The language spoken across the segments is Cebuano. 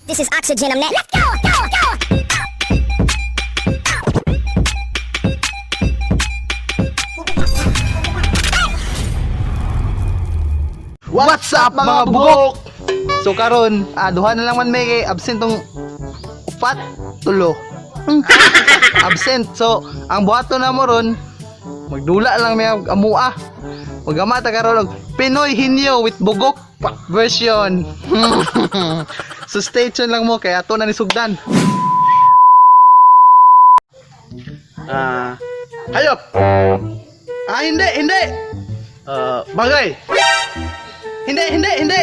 This is oxygen. I'm Let's go, go, go. What's up, mga bugok? So karon, duha na lang man may kay absent tong upat, tulo. Absent. So, ang buhaton na mo ron, magdula lang may amua. Magama ta karon og Pinoy Hinyo with Bugok version. So stay tuned lang mo kay ato na ni sugdan. Hayop. Hindi, hindi. Bagay. Hindi, hindi, hindi.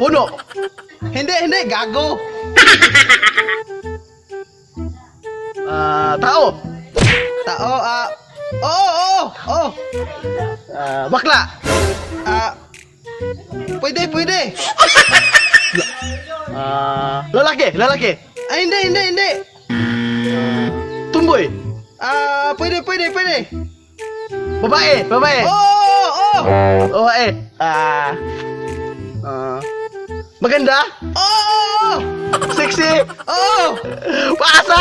Puno. Hindi, hindi, gago. Tao. Tao, oo, oo, oo. Bakla. Pwede, pwede. Lalaki, lalaki. Ay, hindi, hindi, hindi. Tumboy. Pwede, pwede, pwede. Babae, babae. Oo, oo, oo. Babae. Maganda. Oo, oo, Sexy. oo. Paasa.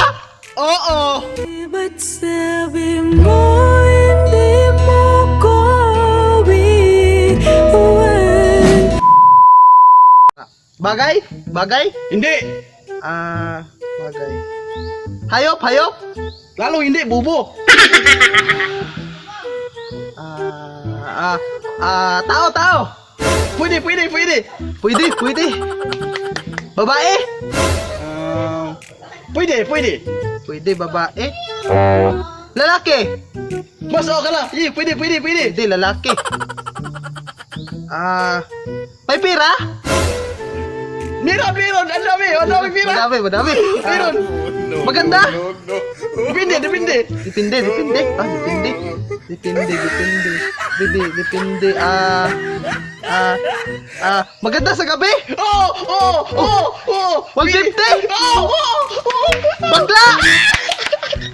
Oo. Ba't sabi mo hindi mo ko iwan? Bagay? Bagay? Hindi. Bagay. Hayop, hayop. Lalong hindi, bubo. Tao, tao. Pwede, pwede, pwede. Pwede, pwede. Babae? Pwede, pwede. Pwede, babae. Lalaki? Mas okay lang. Yeah, pwede, pwede, pwede. Pwede, lalaki. May pera? Meron, meron. Ang dami, ang dami pera. Madami, madami. Meron. Maganda? Depende, depende. Depende, depende. Depende. Depende, depende. Depende, depende. Maganda sa gabi? Oo, oo, oo, oo. 150? Oo, oo, oo. Bakla!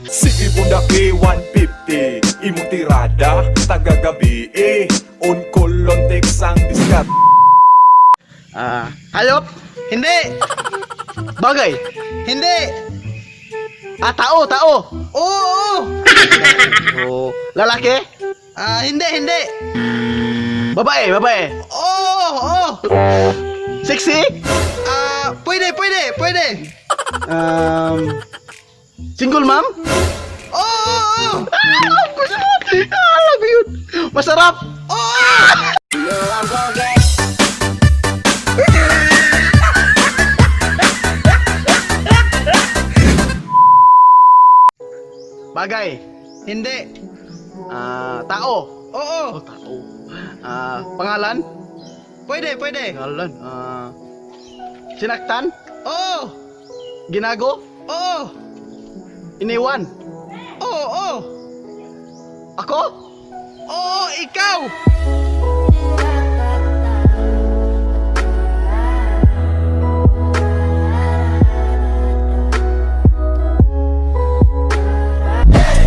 Sige bundaki 150 Imong tirada tagagabi eh. On kolon teksang diskat. Hayop. Hindi! Bagay. Hindi! Tao, tao. Oo, oo! Oh, lalaki? Hindi, hindi! Babae, babae. Oo, oo! Sexy? Pwede, pwede, pwede! Single mom? Oo, oo, oo! Alam ko yun! Alam ko yun! Masarap! Oo! Bagay. Hindi! Tao. Oo! Oh, tao. Pangalan? Pwede, pwede! Pangalan. Sinaktan? Oo! Ginago? Oo! Iniwan? Oo, oo! Ako? Oo, ikaw!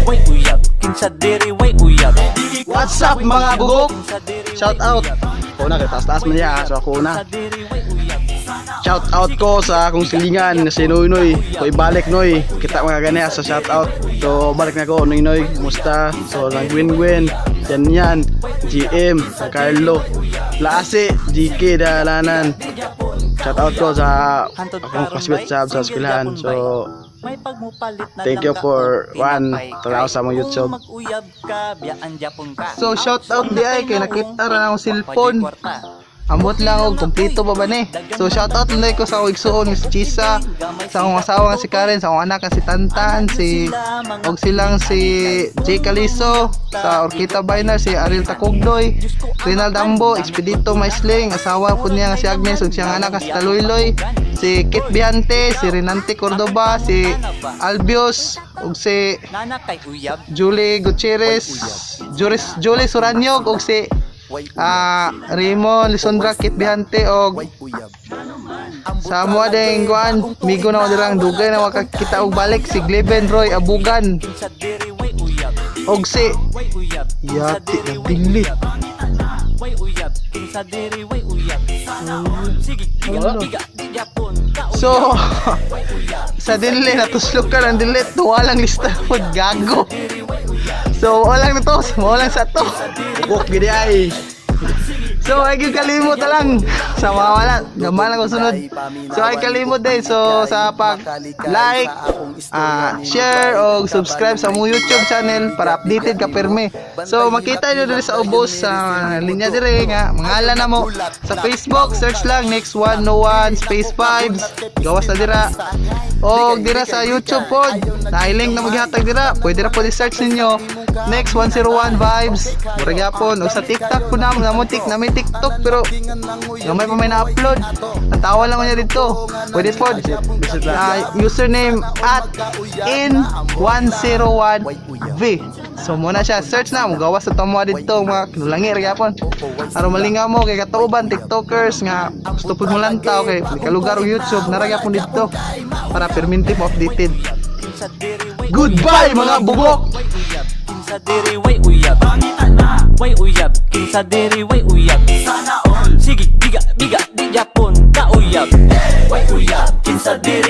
Way uyab, kinsa diri way uyab. What's up, mga bugok? Kinsa diri way Shout out! uyab. Ako na, kay taas-taas man niya. So ako na. Kinsa diri way uyab. Shout out ko sa akong silingan na si Noy Noy. Ko ibalik Noy. Kita mga ganiya sa shout out. So balik na ko Noy Noy. Kumusta? So lang Gwen Gwen. Yan yan. GM. Sa Carlo. Laase. GK Dalanan. Shout out ko sa akong classmate sa eskwelahan. So May pagmupalit na thank lang you ka for og one tinapay. tanaw sa among Kung YouTube. mag-uyab ka, biyaan japon ka. So, shout out di ay kay nakita ra akong cellphone. Wa pa'y kwarta. Ambot lang og kompleto pa ba ni. So shout out lang ko sa akong igsuon si Chisa, sa akong asawa nga si Karen, sa akong anak nga si Tantan, si og silang si Jay Caliso, sa Orkita Biner, si Ariel Takugdoy, Rinald Ambo, Expedito Maisling, asawa po niya nga si Agnes ug siyang anak nga si Taluyloy, si Kit Biante, si Renante Cordoba, si Albios ug si Nana kay uyab. Julie Gutierrez, Juris Julie Suranyog ug si Raymond Lisondra Kit Bihante og sa amo ding kuan migo na ko dirang dugay na makakita og balik si Gleben Roy Abugan Kinsa diri way uyab. og si Way uyab. Kinsa Yati diri na way dili. uyab. Way uyab. Kinsa diri way uyab. Sige, giga, giga, di japon ka. So sa dili natuslok ka ng delete, walang lista pod, gago. So wala lang na to, wala lang sa to. Bugok gidi ay. So ay gyud kalimot na lang sa mga wala, gamay lang ko sunod. So ay kalimot din so sa pag like, share o subscribe sa among YouTube channel para updated ka perme. So makita nyo diri sa ubos sa linya dire nga mangalan na mo sa Facebook, search lang Next 101 Space Vibes, gawas na dira. O dira sa YouTube pod, na link na maghatag dira, pwede ra pod i-search ninyo Next 101 Vibes. Mura gyapon. O sa TikTok po na mo tik na may TikTok pero gamay pa may na-upload. Ang tawa lang ko niya dito. Pwede pod. Username @in101V. So muna siya, search na, mugawas sa tamo dito mga kinulangi ra gyapon. Aron malingaw mo kay katauban TikTokers nga gusto pud mo lantaw kay di ka lugar og YouTube, nara gyapon dito para perminti mo updated. Goodbye, mga bugok. Kinsa diri way uyab? Way uyab. Kinsa diri way uyab? Sana all. Sige, biga biga di japon ka uyab. Way uyab. Kinsa diri